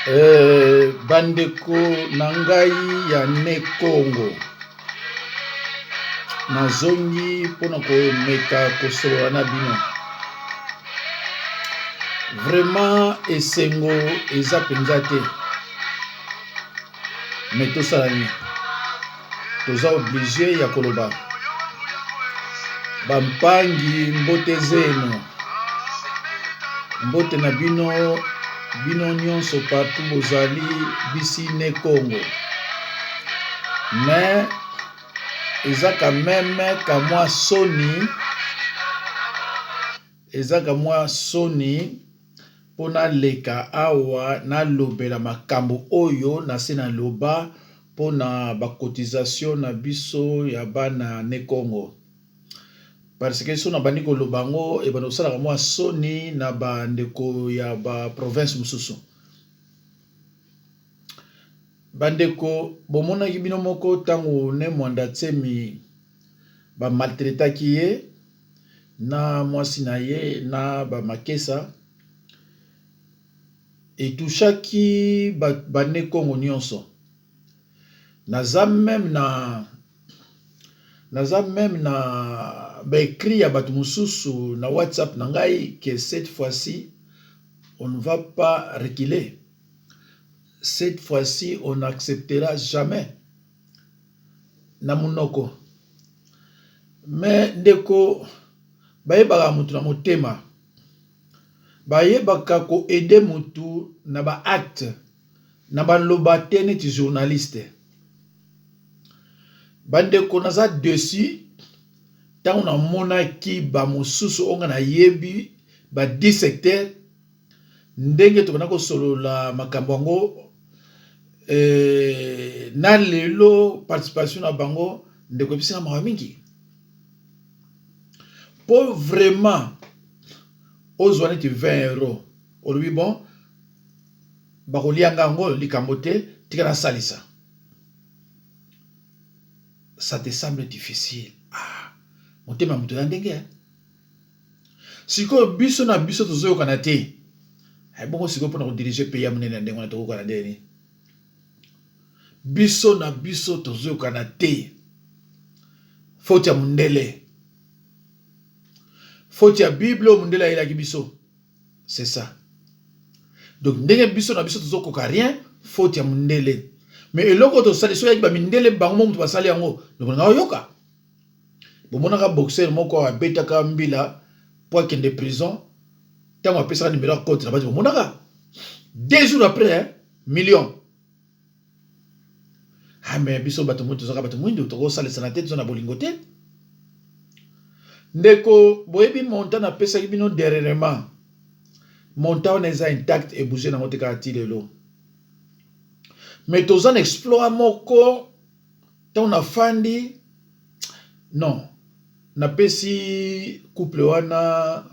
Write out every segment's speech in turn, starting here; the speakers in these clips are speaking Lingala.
Bandeko na ngai ya ne Kongo, nazongi mpona komeka kosolola na bino. Vraiment esengo eza mpenza te, mais tosala nini? Toza oblige ya koloba. Bampangi mbote zenu, mbote na bino bino nyonso partout bozali bisi ne Congo. Mais eza quand meme ka mwa soni, eza ka mwa soni mpo naleka awa nalobela makambo oyo nase naloba mpo na ba cotisation na biso ya bana ne Kongo. Parce que soki nabandi koloba yango ebanda kosalaka mwa soni na ba ndeko ya ba province mosusu. Bandeko bomonaki bino moko ntango Ne Muanda Nsemi ba maltraitaki ye na mwasi na ye na ba makesa etouchaki ba ne kongo nionso naza meme na naza meme na ba ecrit ya bato mosusu na whatsapp na ngai que cette fois-ci on ne va pas reculer, cette fois-ci on n'acceptera jamais na munoko mais ndeko bayebaka moto na motema. Bayebaka ko aider mutu na ba actes na ba loba te neti journaliste. Ba ndeko naza deçu tango na monaki ba mosusu oyo nga nayebi ba 10 secteurs ndenge tobanda kosolola makambo yango na lelo participation na bango ndeko epesi nga mawa mingi po vraiment ozwa neti 20 euro olobi bon bakolia nga yango likambo te tika nasalisa ça te semble difficile ah motema ya moto ya ndenge eh? Sikoyo biso na biso tozoyokana te eh, bongo sikoyo mpona kodirige pays ya monene ya ndenge wana tokokana ndenge nini biso na biso tozoyokana te faute ya mondele Faute ya bible oyo mundele ayelaki biso c'est ça. Donc ndenge biso na biso tozo koka rien faute ya mundele. Mais eloko tosali soki ba mindele bango mo mutu basali yango donc nga oyoka. Bomonaka boxeur moko abetaka mbila po akende prison tango apesaka numero ya compte na bati bomonaka 2 jours après hein, million. Ah mais biso bato mwindu tozaka bato mwindu tokosalisana te toza na bolingo te ndeko boyebi montant napesaki bino dernièrement montant wana eza intact ebouge nango te kaka ti lelo mais toza na exploit moko ntango nafandi non napesi couple wana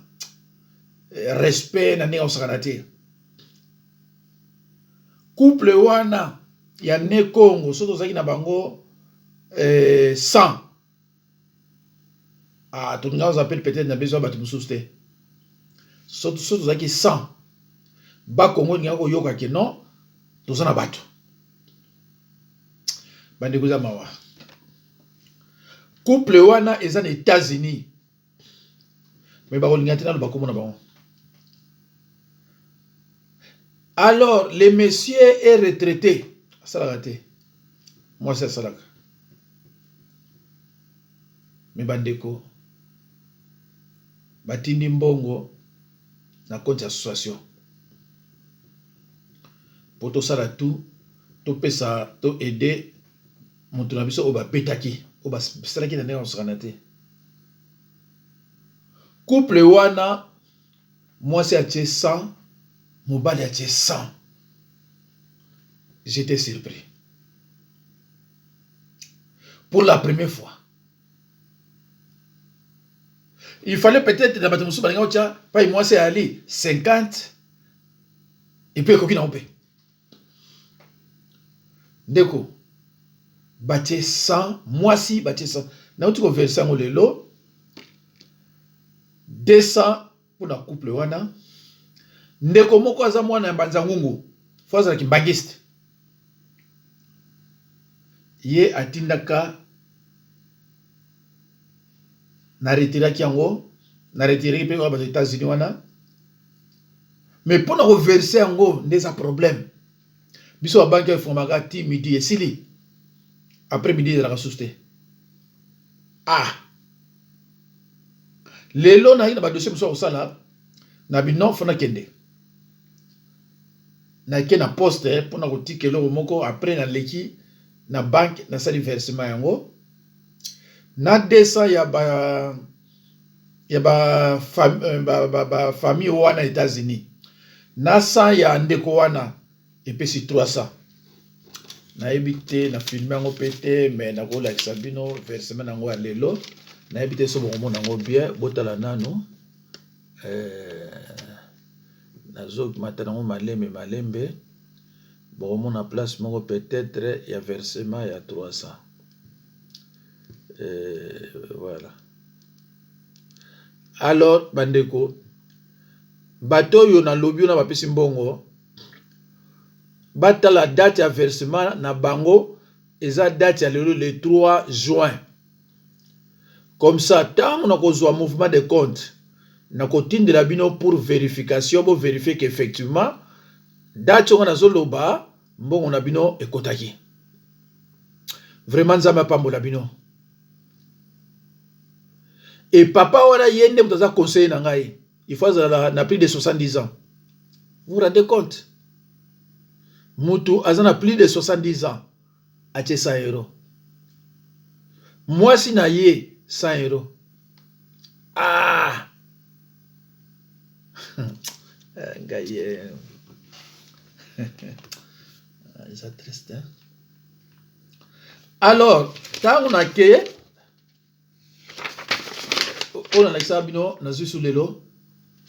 eh, respect na ndenge akosakana te. Couple wana ya ne Kongo soki tozalaki na bango eh, 100 ah, tolinga kozala pe peut-être na besoin ya bato mosusu te. Soki tozalaki 100 ba Kongo elingaka koyoka ke non toza na bato. Bandeko eza mawa. Couple wana eza na Etats-Unis. Mais bakolinga te naloba kombo na bango. Alors le monsieur est retraité, asalaka te, mwasi asalaka. Mais bandeko batindi mbongo na compte ya association po tosala tout topesa to aider moto na biso oyo babetaki oyo basalaki na ndenge ya kosakana te. Couple wana mwasi atie 100 mobali atie 100 j'etais surpris pour la première fois il fallait peut-être na bato mosusu balinga otya pai mwasi ayali 50 epuis ekoki nango mpe Ndeko batie 100 mwasi batie 100 nauti ko verse yango lelo 200 mpona couple wana ndeko moko aza mwana ya mbanza ngungu. Faut azala kimbanguiste. Ye atindaka na retiraki yango na retiraki mpe oyo bato États-Unis wana mais mpo na koverse yango nde eza problème. Biso babanki oyo efungwamaka ti midi esili, après midi ezalaka susu te. Ah, lelo nayaki na badossier mosusu ya kosala na bino, fo nakende nake na poste mpona kotika eloko moko. Après naleki na banque, nasali versement yango na 200 ya ba famille wana États-Unis na 100 ya ndeko wana, epesi 300. Nayebi te na filme yango mpe te, mais nakolakisa bino versement yango ya lelo. Nayebi te so bokomona yango bien. Botala nanu, nazomata nango malembe malembe, bokomona place moko peut-être ya versement ya 300. Voilà. Alors bandeko, bato oyo nalobi wana bapesi mbongo, batala date ya versement na bango, eza date ya lelo, le 3 juin. Comme ça, ntango nakozwa mouvement de compte, nakotindela bino pour vérification, bovérifie qu'effectivement date oyo nazoloba, mbongo na bino ekotaki vraiment. Nzambe apambola bino. E papa wana, ye nde moto aza conseiller na ngai. Il faut azala na plus de 70 ans. Vous vous rendez compte, mutu aza na plus de 70 ans atie 100 euro, mwasi na ye 100 euro. Ah, ngai eza triste, hein? Alors ntango nakeye oyo nalakisaka bino, nazwi su lelo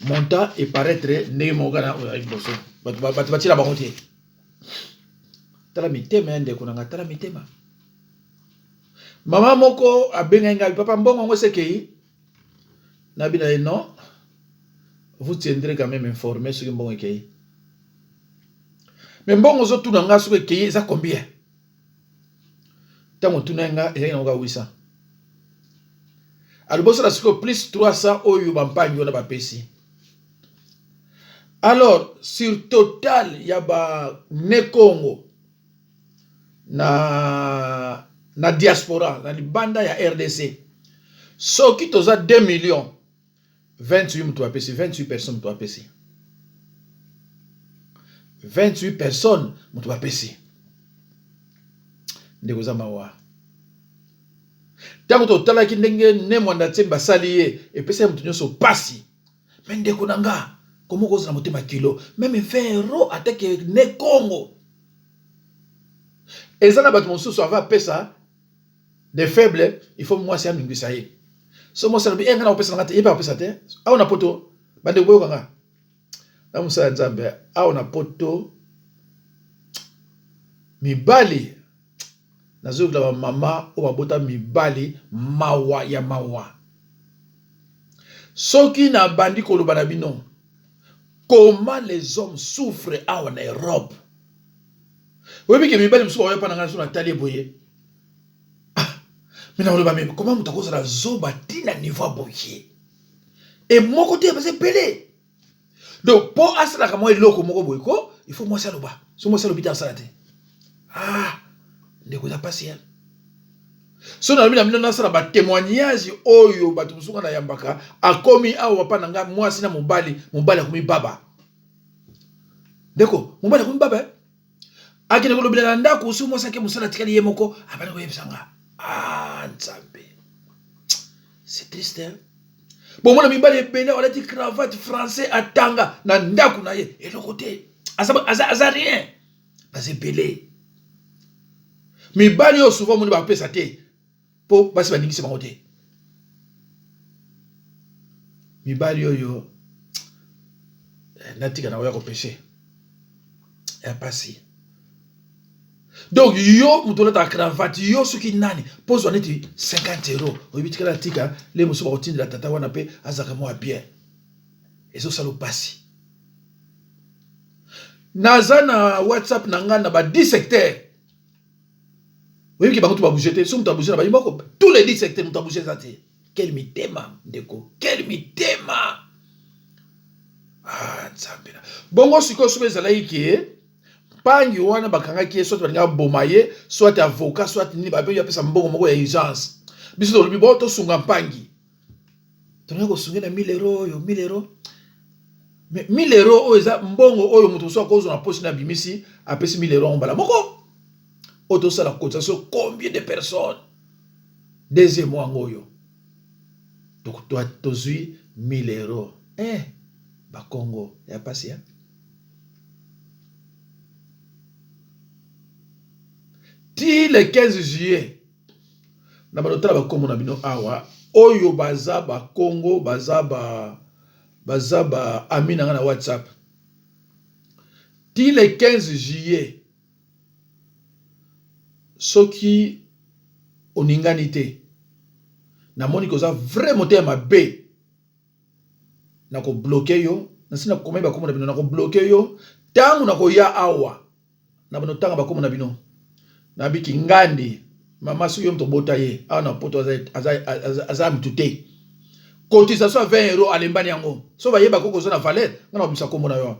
montant eparaître ndenge moko kaka oyo liboso. Bato batiela bango te. Tala mitema ya ndeko na ngai, tala mitema. Mama moko abengai ngai: "Papa, mbongo yango esekei?" Nabi na ye: "Non, vous tiendrez quand même informé soki mbongo ekei." Mais mbongo ozotuna nga soki ekei eza combien? Ntango otuna ye nga, ezalaki nango ka 800. Alobi osala sikoyo plus 300 oyo bampangi wana bapesi. Alors sur total ya bane Congo na diaspora, na libanda ya RDC, soki toza 2 millions, 28 moto bapesi, 28 personnes moto bapesi, 28 personnes moto bapesi. Ndeko, eza mawa. Ntango totalaki ndenge Ne Mwanda Nsemi basali ye, epesaki moto nyonso pasi. Mais ndeko na nga, komo kozala motema kilo même 20 euro atake ne Congo? Eza na bato mosusu ava apesa de faible, il faut mwasi anungisa ye. So mwasi alobi: "E, nga na kopesa na nga te", ye mpe apesa te. Awa na Poto, bandeko, boyoka nga na mosala ya Nzambe. Awa na Poto, mibali, nazokela bamama oyo babota mibali, mawa ya mawa. Soki nabandi koloba na bino comment les hommes souffrent awa na Europe, oyebi ke mibali mosusu bakoya mpa na ngai. So natali boye, ah, mais nakoloba: "Mais comment moto akozala zoba ntina niveau boye?" E moko te, baza ebele. Donc mpo asalaka mwa eloko moko boye ko, il faut mwasi aloba. So mwasi alobi te, asala te. Ah ndeko, eza pasi ya so nalobi na bino, nasala batémoignage oyo bato mosusu nga nayambaka. Akomi awa papa na nga, mwasi na mobali, mobali akomi baba. Ndeko, mobali akomi baba, eh? Akende kolobela na ndako. So mwasi ake mosala, atikali ye moko, abandi koyebisa nga. Ah Nzambe, c'est triste, hein? Bomona mibali ebele alati cravate, français, atanga, na ndako na ye eloko te, aza, aza, aza rien. Baza ebele mibali oyo souvent moni bapesa te mpo basi baningisi bango te. Mibali oyo natika na oya kopeshe ya pasi. Donc yo moto olataka cravate, yo soki nani, mpo ozwa neti 50 euro, oyebi tikala tika le mosusu bakotindela tata wana mpe azalaka mwa bien, ezosala opasi. Naza na WhatsApp na nga na ba 10 secteurs. Oyebi ke bango to ba bouger te, soki moto abouger na bayi moko, tous les 10 secteurs moto abouger eza te. Quel mitema ndeko, quel mitema. Ah Nzambe na. Bongo sikoyo soki ezalaki ke mpangi wana bakangaki ye soit balingi baboma ye soit avocat soit nini bape apesa mbongo moko ya urgence biso tolobi bo tosunga mpangi tolingi kosunga na 1000 euro oyo 1000 euro mais 1000 euro oyo eza mbongo oyo moto mosusu akozwa na posi na abimisi apesi 1000 euro yango mbala moko oyo tosala cotisation combien de personnes deuxième mois yango oyo tozwi 1000 euro eh bakongo ya pasi ya ti le 15 juillet na bando tala bakombo na bino awa oyo baza bakongo baza ba baza ba ami na nga na whatsapp ti le 15 juillet soki oningani te namoni koza vrai motema mabe nako bloquer yo nasi nakomaki bakombo na bino nako bloquer yo ntango nakoya awa na bino tanga bakombo na bino nabiki ngandi mama soki yo moto obota ye awa na poto aza, aza, aza, aza mutu te cotisation ya 20 euro alembani yango so bayeba koko oza na valeur nga na kobimisa kombo na yo awa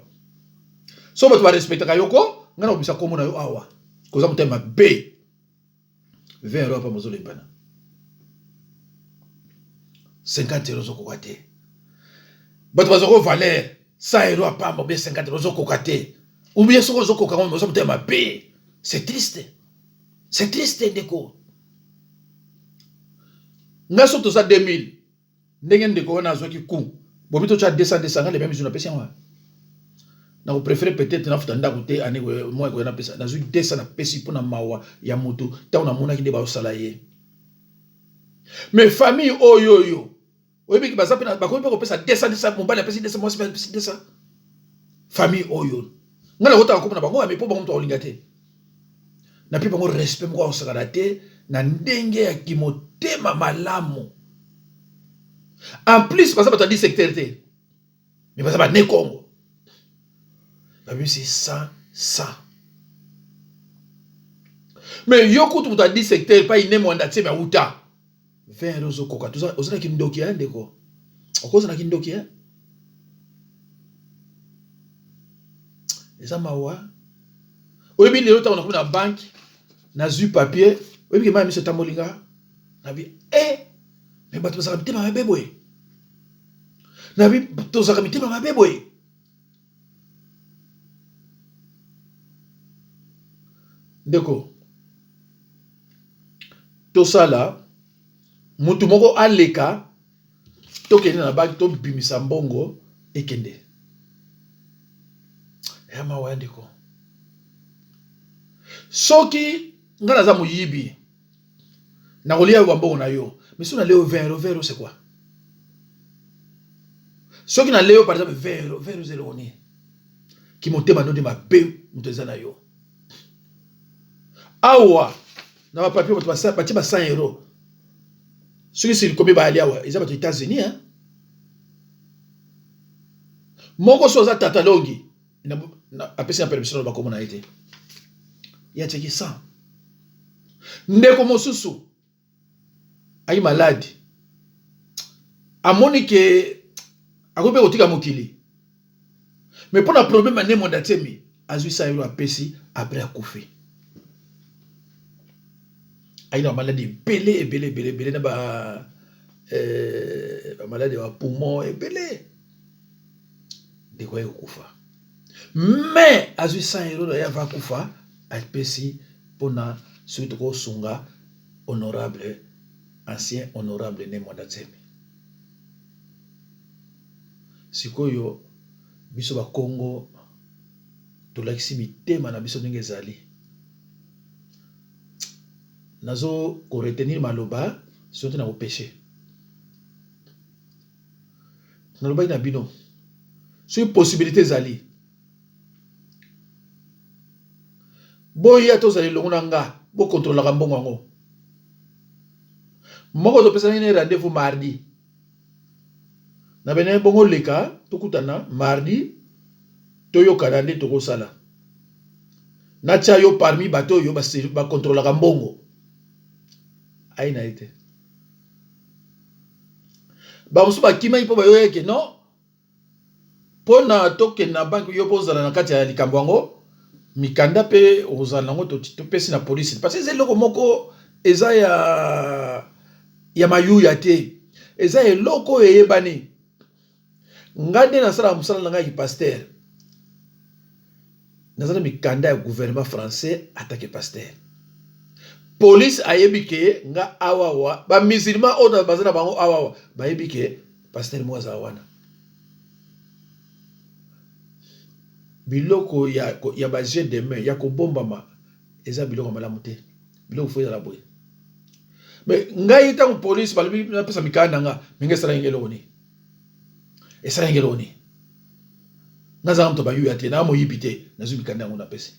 so bato barespectaka yo ko nga na kobimisa kombo na yo awa koza motema mabe 20 euro apa bozolembana 50 euro ozokoka te bato bazoko valeur 100 euro apamba obie 50 euro ozokoka te ou bien soki ozokoka ngo oza motema mabe c'est triste c'est triste ndeko nga so toza 2000 ndenge ndeko wana azwaki coup bobi totya 200 200 nga le même jour napesi yango nako préféré peut-être nafuta ndako te ane mwa ekoya napesa nazwi 200 napesi mpo na mawa ya moto ntango namonaki nde bazosala ye mais famille oyo oyo oyebi baza mpe bakoki mpe kopesa 200 200 mobali apesi 200 mwasi mpe apesi 200 famille oyo ngai nakotaka komona bango me mpo bango moto akolinga te nape bango respect moko akosakana te na ndenge ya kimotema malamu en plus baza bato ya 10 secteur te mais baza bane congo babimisi 100 100 mais yo kutu moto ya 10 secteur epai ne mwanda tie auta 20 euro ozokoka oza na kindoki ya ndeko okoza na kindoki ya eza mawa oyebi lelo ntango nakomi na banke nazwi papier oyebi ke mai miso etamboli nga nabi e eh, me bato bazalaka mitema mabe boye nabi tozalaka mitema mabe boye ndeko tosala mutu moko aleka tokende na banki tobimisa mbongo ekende ya mawa ya ndeko soki ngai naza moyibi nakolia yo bambongo na yo mais soki nalie yo 20 euro 20 euro c'est quoi soki nalie yo par exemple 20 euro 20 euro eza eloko nini kimotema ndo nde mabe moto eza na yo awa na bapapier bato batie ba 100 euro soki silikomi bayali awa eza bato États-Unis hein? Moko so aza tata longi apesi na permission na bakombo na ye te ye atiaki 100 ndeko mosusu ayi maladi amoni ke akoki mpe kotika mokili me mpo na problème ya Nemonda Tsemi azwi 100 euro apesi après akufi ayi na bamaladi ebele ebele ebele ebele na ba eh, bamaladi ya bapoumon ebele ndeko aye kokufa me azwi 100 euro na ye ava akufa apesi mpona soki tokosunga honorable ancien honorable Ne Mwanda Tsemi sikoyo biso bakongo tolakisi mitema na biso ndenge ezali nazo ko retenir maloba sinon te nako peche nalobaki na bino soki possibilité ezali boya tozala elongo na nga bokontrolaka mbongo yango moko topesanaki ne rendez-vous mardi na bene bongo leka tokutana mardi toyokana nde tokosala. Natia yo parmi bato oyo bakontrolaka mbongo. Ayi na ye te. Bamosusu bakimaki mpo bayoyaki ke non, mpo na tokende na banque yo mpo ozala na kati ya likambo yango, mikanda mpe okozala na yango topesi na polisi. Parce que eza eloko moko eza ya ya mayuya te, eza eloko oyo eyebani. Nga nde nasalaka mosala na ngai ya pasteur, naza na mikanda ya gouvernement français atake pasteur. Police ayebi ke nga awawa, ba musulman oyo baza na bango awawa bayebi ke pasteur moko azala wana. Biloko ya, ya ba jeux de main ya kobombama eza biloko ya malamu te. Biloko fo ezala boye. Mais ngai ntango police balobi napesa mikanda na nga, mais ngai esalaki ngai eloko nini? Esalaki ngai eloko nini? Nazala moto bayuya te, na moyibi te, nazwi mikanda yango napesi.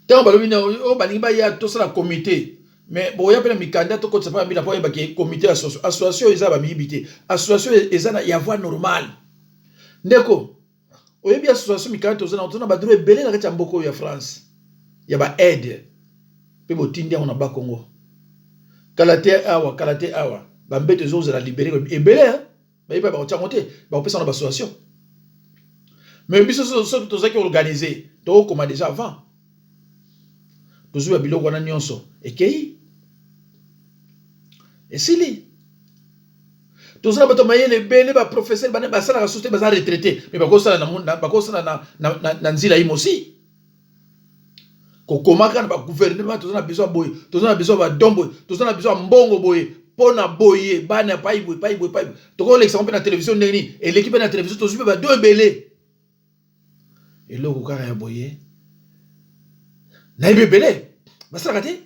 Ntango balobi oyo balingi baya tosala comité, mais boya mpe na mikanda tokotisa mpe bambila mpo oyeba ke comité association, association eza bamiyibi te, association eza na ya voie normale. Ndeko, oyebi association mikanda toza na toza na badroit ebele na kati ya mboka oyo ya France ya ba aide mpe botindi yango na Bakongo. Kala te awa, kala te awa bambeto ezozala libere ebele, bayebi bakotia yango te, bakopesa na ba association. Mais biso soki tozalaki organise, tokokoma déjà avant tozwi ba biloko wana nyonso ekei esili. Toza na bato mayele ebele, ba professeur bana basalaka susu te, baza retraité, mais bakosala na bakosala na, na, na, na nzila ye mosi kokomaka na bagouvernement. Toza na besoin boye, toza na besoin badon boye, toza na besoin mbongo boye mpo na boye, bana pai boye, pai boye, pai boye. Tokolekisa ngo mpe na televizio ndenge nini eleki mpe na televizio, tozwi mpe badon ebele. Eloko kaka ya boye nayebi ebele basalaka te,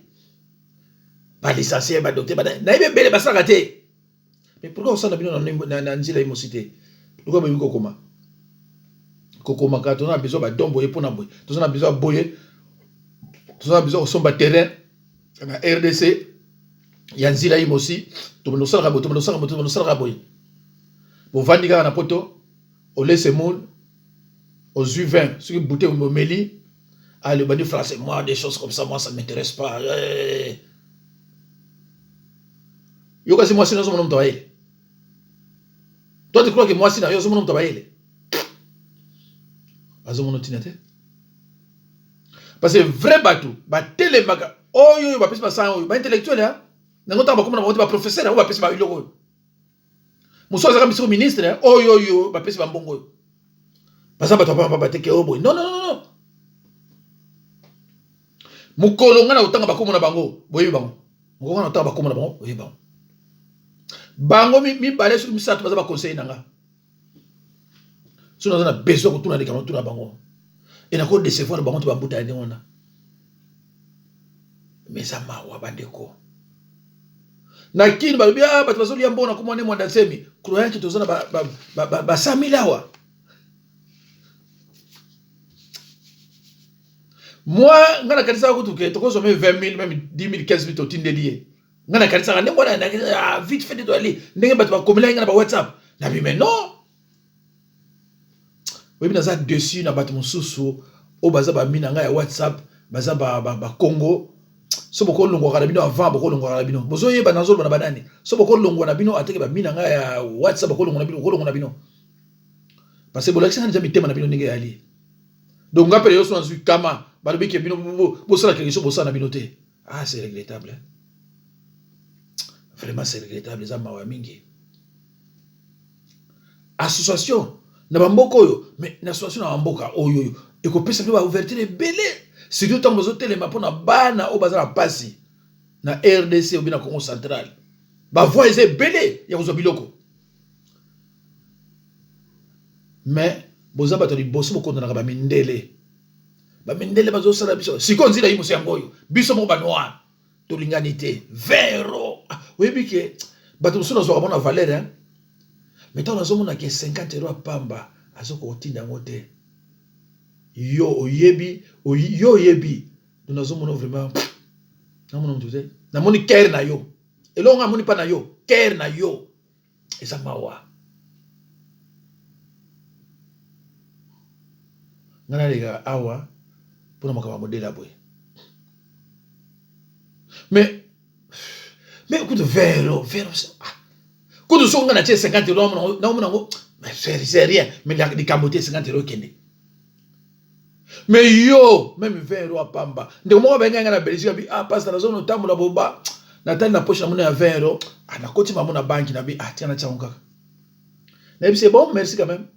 balicencie, badocteur nayebi ebele basalaka te. Mais pourquoi kosala bino na nzela ye mosi te? Pourquoi boyebi kokoma kokomaka? Toza na besoin badon boye mpona boye, toza na besoin boye, toza na besoin kosomba terrain na RDC ya nzela ye mosi, tobanda kosalaka boye, tobanda kosalaka boye, tobanda kosalaka boye. Bovandi kaka na poto, olese moule, ozwi 20 soki bouteille omeli, allez, obandi français. Moi, des choses comme ça, moi, ça ne m'intéresse pas. Yo kasi mwasi na ozomona moto abayele. Toi, tu crois que mwasi na yo ozomona moto abayele? Azomona ntina te, parce que vrai bato batelemaka oyo oyo bapesi basanga oyo baintellectuel ya nango, ntango bakoma na bango te, baprofesseur yango bapesi babiloko oyo. Mosusu azalaka misiko ministre oyo oyo bapesi bambongo oyo, baza bato bapamba bateke oyo boye. Non, non, non, non. Mokolo ngai na kotanga bakombo na bango, boyebi bango. Mokolo ngai na kotanga bakombo na bango, boyebi bango. Bango mibale soki misato baza baconseiller na nga. Soki naza na besoin kotuna likambo, tuna bango. E nako décevoir bango te, bambuta ya ndenge wana. Mais eza mawa, bandeko. Na kini balobi ah, bato bazolia mbongo na komwa ne Mwanda Nsemi, croyant que toza na ba 100 000 awa. Moi, nga nakanisaka kutu ke tokozwa même 20 000, même 10 000, 15 000 totindeli ye. Nga nakanisaka ndenge wana, ah, vite fait nde toyali ndenge bato bakomelaki nga na ba WhatsApp nabi. Mais non, oyebi, naza dessus na bato mosusu oyo baza bami na ngai ya WhatsApp, baza bakongo. So bokolongwaka na bino avant, bokolongwaka na bino, bozoyeba nazoloba na banani. So bokolongwa na bino ateke bami na ngai ya WhatsApp, bokolongwa na bino, bokolongwa na bino, parce que bolakisi nga deja mitema na bino ndenge eyali. Donc nga mpe lelo so nazwi kama, balobi ke bino bosala quelque chose, bosala na bino te. Ah, c'est regrettable, hein? Vraiment, c'est regrettable. Eza mawa mingi. Association na bamboka oyo, mais na association na bamboka oyo oyo ekopesa mpe baouverture ebele, surtout ntango bazotelema mpona bana oyo baza na mpasi na RDC obi na Congo Central. Bavoi eza ebele ya kozwa biloko, mais boza bato ya liboso bokondanaka bamindele. Bamindele bazosala biso sikoyo nzela ye moso yango oyo. Biso moko banoir tolingani te. 20 euro, ah, oyebi ke bato mosusu nazwaka mona valeur, hein? Mais ntango nazomona ke 50 euro apamba azokotinda yango te, yo oyebi, yo oyebi. Donc nazomona vraiment, namona motu te, namoni cœur na yo, eloko nga amoni mpa na yo, cœur na yo eza mawa. Ngai nalekaka awa mpona makambo ya modele ya boye. Mais mais kutu 20 euros, 20 euros. Ah. Kutu soki ngai natie 50 euros naomona yango c'est rien, mais likambo te 50 euros ekende. Mais yo même 20 euros apamba. Ndeko moko abengai ngai na Belgique abi ah pasteur nazo notambola boba natali na poche namoni ya 20 euros. Ah nakoti mamo na banki nabi ah tia na tiango kaka. Nayebi c'est bon merci quand même.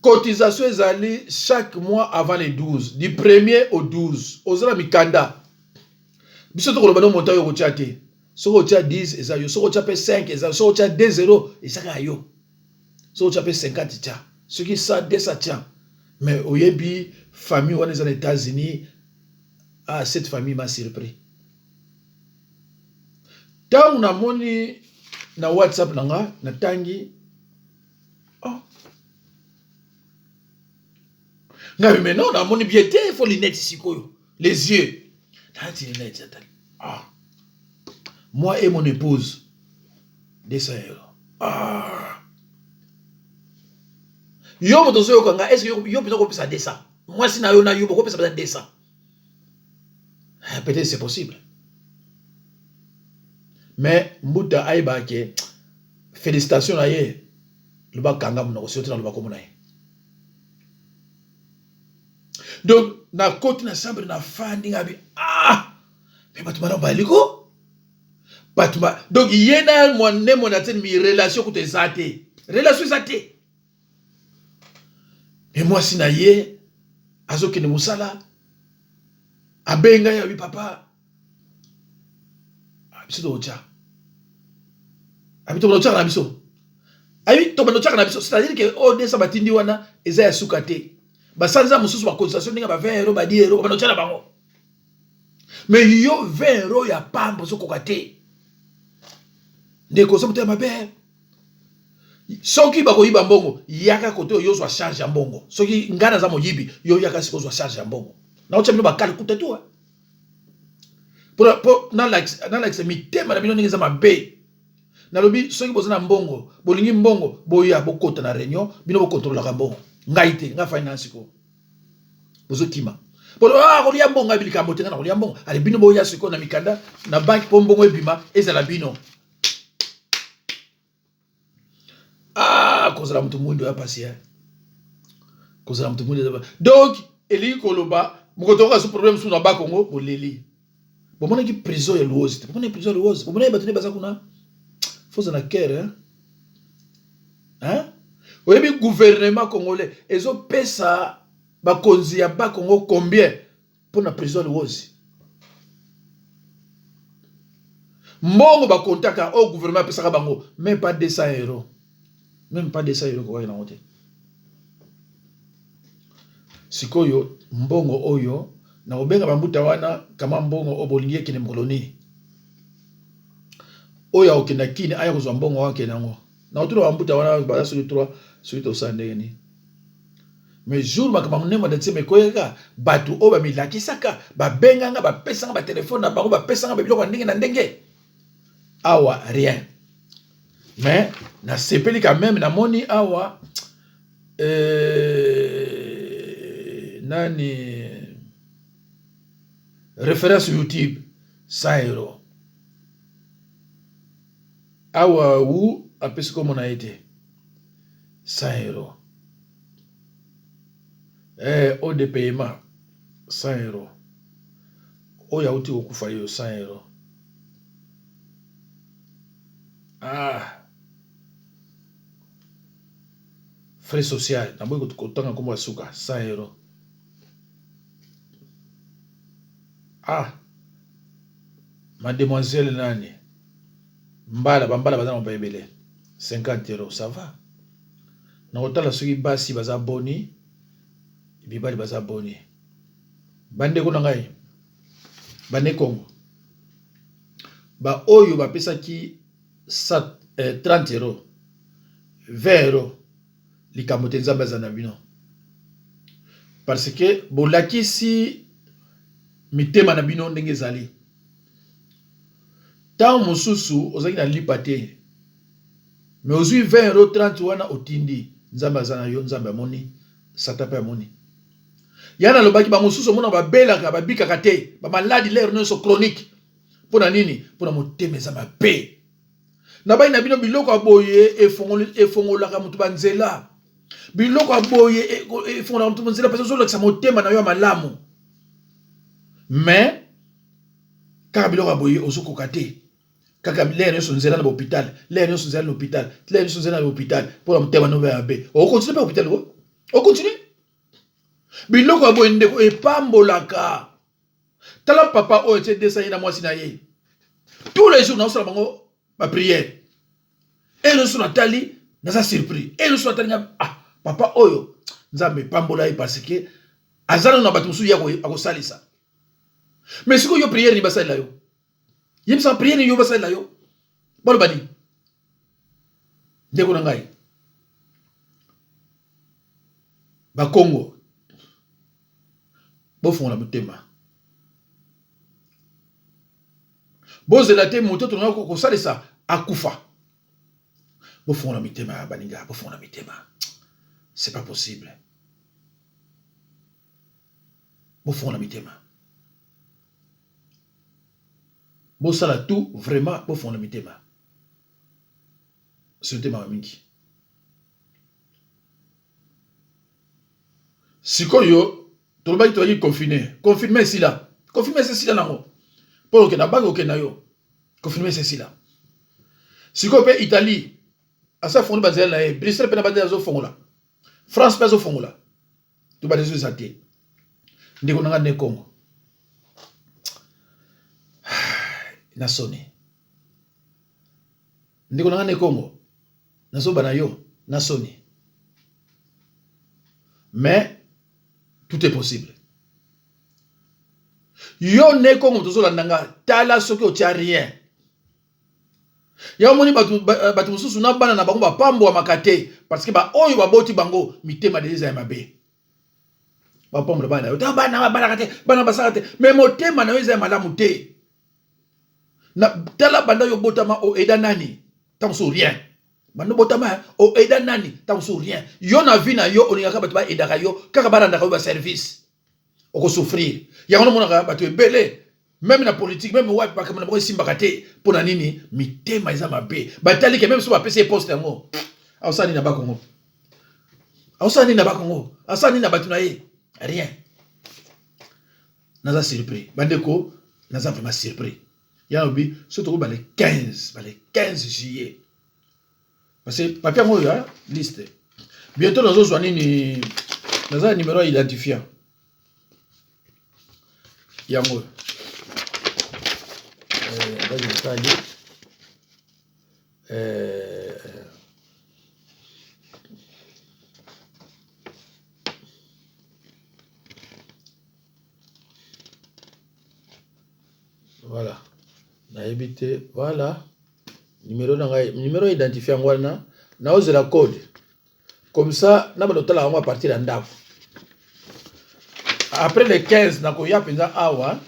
Cotisation ezali chaque mois avant le 12, du premier au 12. Oza na mikanda. Biso tokoloba no montant yo okotia te. Soki otia 10 eza yo, soki otia pe 5 eza yo, soki otia 2 0 eza kaka yo. Soki otia pe 50 tia. Soki 100 200 tia. Mais oyebi famille wana eza na États-Unis. Ah cette famille m'a surpris. Tango namoni na WhatsApp na nga natangi oh. Ngai mais non namoni bien te, faut lunette sikoyo les yeux nalati lunette atali ah. Moi et mon épouse 200 euros ah. Yo moto ozoyoka nga est ce que yo mpenza okopesa 200 mwasi na yo na yo bokopesa mpenza 200 eh, peut-être c'est possible mais mbuta ayebaka ke félicitation na ye loba kanga monoko soki te naloba kombo na ye donc nakoti na chambre nafandi ngabi ah me bato bana baliko bato ba donc ye na mwane mwana te mi relation kutu eza te relation eza te me mwasi na ye azokende mosala abenga ye abi papa ah, biso tokotya abi tobanda kotyaka na biso abi tobanda kotyaka na biso c'est-à-dire ke oyo desa batindi wana eza ya suka te basanza mosusu bacotisation ndenge ba 20 euro ba 10 euro babanda kotya na bango mais yo 20 euro ya pamba ozokoka te ndeko oza motema mabe Soki bakoyiba mbongo yaka kote oyo ozwa charge ya mbongo. Soki ngai naza moyibi yo yaka sikoyo ozwa charge ya mbongo. Naotya bino bakale kuta tu. Po nalakisa mitema na bino ndenge eza mabe. Nalobi soki boza na mbongo, bolingi mbongo, boya bokota na reunion, bino bokontrolaka mbongo. Ngai te, ngai finance sikoyo. Bozokima. Po ah kolia mbongo ngai likambo te ngai nakolia mbongo. Ale bino boya sikoyo na mikanda na banki po mbongo ebima ezala bino. Ah, kozala moto mwindo ya pasi eh. Kozala moto mwindo ya donc elingi koloba mokoto okoka su problème su na ba Congo boleli. Bomonaki prison ya Luozi te. Bomonaki prison ya Luozi. Bomonaki bato nde baza kuna. Faut na cœur hein. Hein? Oyebi gouvernement congolais ezopesa bakonzi ya ba Congo combien mpo na prison Luozi? Mbongo ba kontaka oyo gouvernement apesaka bango meme pas 200 euros. Meme pas 200 euros kokaki nango te. Sikoyo mbongo oyo nakobenga bambuta wana kama mbongo oyo bolingi ekende mokolo nini? Oyo akokenda Kin aya kozwa mbongo wana akende yango. Nakotuna bambuta wana baza soki 3 soki tosala ndenge nini. Mais jour makambo ya monene na nsima ekweyaka, bato oyo bamilakisaka babenga nga, bapesa nga batelefone na bango, bapesa nga babiloko ya ndenge na ndenge. Awa rien. Mais nasepeli quand même, namoni awa euh, nani référence YouTube 100 euros. Awa wu apesi kombo na ye te 100 euros. Eh, eau de paiement 100 euros. Oyo auti kokufa yo 100 euros. Ah. Frais social, naboyi kotanga kombo ya suka 100 euros. Ah. Mademoiselle nani? Mbala ba mbala baza na mapa ebele 50 euros ça va nakotala soki basi baza boni mibali baza boni bandeko na ngai bane Congo ba oyo bapesaki 30 euros 20 euros likambo te Nzambe aza na bino parce que bolakisi mitema na bino ndenge ezali Tango mosusu ozalaki na lipa te mais ozui 20 euros 30 wana otindi. Nzambe aza na yo, Nzambe amoni, Satan pe amoni. Ya nalobaki ba mosusu omona babelaka babikaka te, ba maladi lere nyonso chronique. Mpo na nini? Mpo na motema eza mabe. Nabai na bino biloko ya boye efongolaka moto banzela. Biloko ya boye efongolaka moto banzela parce ozolakisa motema na yo ya malamu. Mais kaka biloko ya boye ozokoka te. Kaka lere nyonso nzela na hôpital, lere nyonso nzela na hôpital, lere nyonso nzela na hôpital mpo na motema no ya mabe. Okontinue mpe hôpital ko? Okontinue? Biloko ya boye ndeko epambolaka. Tala papa oyo tie 200 ye na mwasi na ye. Tous les jours naosala bango ba prière. Et nyonso natali naza surpris. Et nyonso natali nga ah papa oyo Nzambe pambola ye parce que aza nano na bato mosusu ye akosalisa. Mais sikoyo yo prière ni basalela yo. Yebisa prière ni yo basalela yo. Baloba nini? Ndeko na ngai. Bakongo bofongola motema. Bozela te moto tolinga kosalisa akufa. Bofongola mitema ya baninga, bofongola mitema. C'est pas possible. Bofongola mitema. Bosala tout vraiment bofongola mitema. Sote mawa mingi. Sikoyo tolobaki tozalaki confine, confinement esila, confinement esila nango mpo okenda banque okenda yo, confinement esila. Sikoyo mpe Italie asi afongoli banzela na ye, Bruxelles mpe na banzela azofongola, France mpe azofongola, to bareseau eza te. Ndeko na nga nde Congo na soni. Ndeko na nga ne Kongo, nazoba na yo na soni. Mais tout est possible. Yo ne Kongo moto ozolanda nga, tala soki otia rien. Ya omoni bato bato mosusu na bana na bango bapambwamaka te parce que ba oyo baboti bango mitema deja eza ya mabe. Bapambola bana na yo te, bana babalaka te, bana basalaka te, mais motema na yo eza ya malamu te. Na tala banda yo botama o aida nani? Tango mosusu rien. Banda obotama o aida nani? Tango mosusu rien. Yo na vie na yo olingaka bato ba aidaka yo kaka ba rendaka yo ba service. Oko souffrir. Yango namonaka bato ebele meme na politique meme wapi makambo na bango esimbaka te. Mpo na nini? Mitema eza mabe. Batali ke meme soki bapesi ye poste yango akosala nini na ba Congo? Akosala nini na ba Congo? Asala nini na bato na ye? Rien. Naza surpris bandeko, naza vraiment surpris. Ya lobi soki tokoki ba le 15, ba le 15 juillet. Parce que papier yango oyo liste. Bientôt nazozwa nini? Naza na numéro ya identifiant. Yango oyo. Eh, eh, Voilà. Nayebi te. Voilà. Numéro na ngai, numéro identifiant yango wana, naozela code. Comme ça, na bando tala yango à partir ya ndako. Après le 15 nakoya mpenza awa.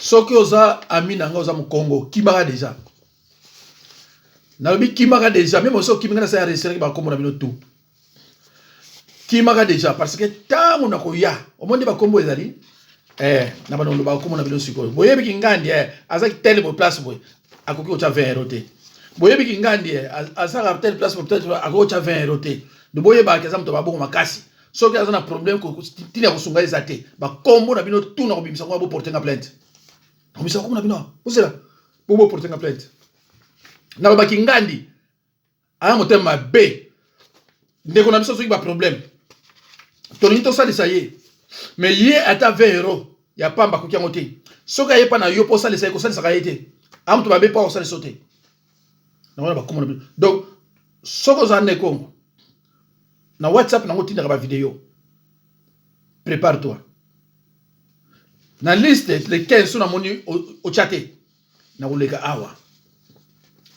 Soki oza ami na ngai oza mokongo, kimaka deja. Nalobi kimaka deja, meme soki okimi ngai nasala enregistraki bakombo na bino tout. Kimaka deja parce que tango nakoya omoni ba kombo ezali eh na bana loba kombo na bino sikoyo boyebi kingandi eh azaki tel boye place boye akoki kotya 20 euro te boyebi kingandi eh azaka tel place boye peut-être akoki kotya 20 euro te do boyebaka aza moto babongo makasi soki aza na problème ntina ya kosunga eza te bakombo na bino tout na kobimisa ngo boporte nga plainte nakobimisa kombo na bino bozela bo boporte nga plainte nalobaki ngandi Aza motema mabe. Ndeko na biso soki ba problème. Tolingi tosalisa ye. Mais ye ata 20 euros ya pamba akoki yango te. Soki aye pa na yo po osalisa ye kosalisaka ye te. Aza moto mabe po akosalisa yo te. Yango wana bakoma na bino. Donc soki oza ne Congo na WhatsApp nango otindaka ba video. Prépare toi. Na liste le 15 so namoni otya te. Nakoleka awa.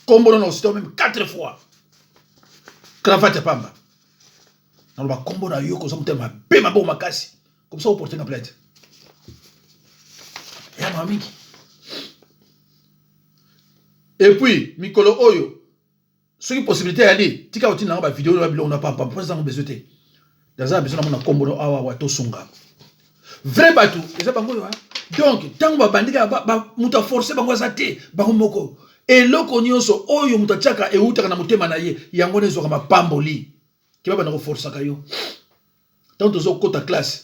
Kombo na osita même 4 fois. Cravate ya pamba. Naloba kombo na yo koza motema mabe maboko makasi. Comme ça oporte nga plainte. Ya mawa mingi. Et puis mikolo oyo. Soki possibilité eyali, tika kotinda nga ba video na biloko na pampa mpo eza besoin te. Naza na besoin namona kombo no awa wa tosunga. Vrai batu eza bango oyo. Donc ntango babandi kaka moto aforce bango aza te, bango moko. Eloko nyonso oyo moto atiaka eutaka na motema na ye, yango wana ezwaka mapamboli. Ke babanda koforsaka yo. Ntango tozokota classe,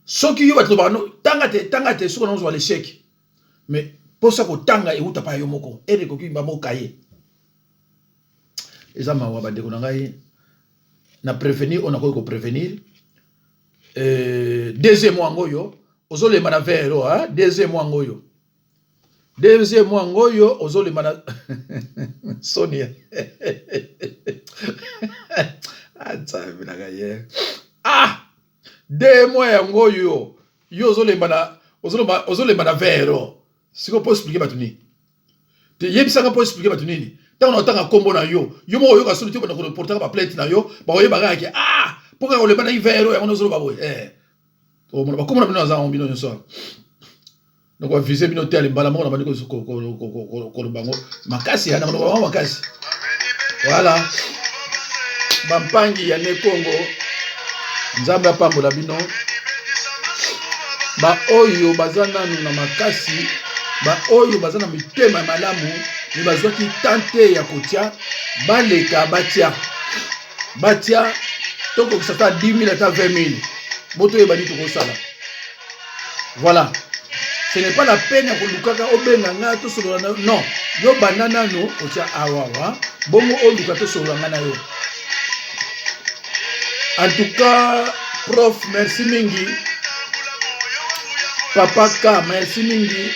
soki yo bato lobaka no tanga te, tanga te, soki ozwa l'échec. Mais posa kotanga euta pa yo moko, ere ekoki ba moko kaye. Eza mawa bandeko na ngai, na prévenir oyo nakoki koprevenir. Deuxième mois yango oyo ozolemba na 20 euro, hein? Deuxième mois yango oyo, deuxième mois yango oyo ozolemba na soni. Nzambe na ngai ye. Ah, deux mois yango oyo yo ozolemba na ozolemba na 20 euro. Sikoyo mpo expliquer bato nini? Te, yebisaka mpo expliquer bato nini? Ntango na otanga nkombo na yo, yo moko oyoka soni te, obanda koreportaka baplainte na yo, bakoyeba kaka ke ah, mpo kaka olemba na 20 euro yango nozoloba boye. Omona bakombo na bino naza yango bino nyonso. Donc bavise bino te, ale mbala moko na bandi koloba yango makasi, ya na koloba yango makasi. Voilà, bampangi ya ne Kongo, Nzambe apambola bino. Baoyo baza nanu na makasi, baoyo baza na mitema ya malamu, me bazwaki tante ya kotia, baleka batia, batia, tokokisa ata 10 000 ata 20 000, bo toyeba nini tokosala. Voilà, ce n'est pas la peine ya kolukaka obenga nga tosolola na yo. Non, yo banda nanu kotia awawa, bongo oluka tosolola nga na yo. En tout cas, prof, merci mingi. Papa K, merci mingi.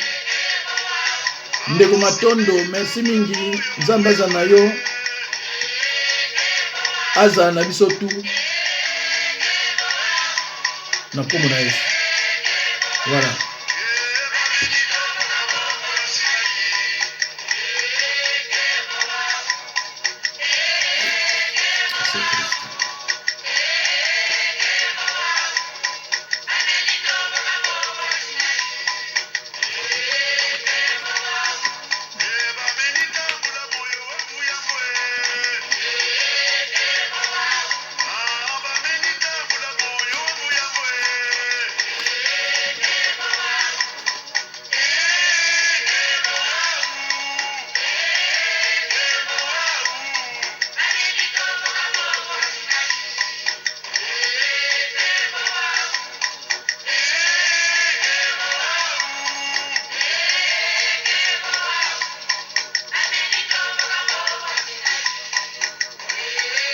Ndeko Matondo, merci mingi. Nzambe aza na yo, azala na biso tu na nkombo na Yesu. Voilà. C'est triste.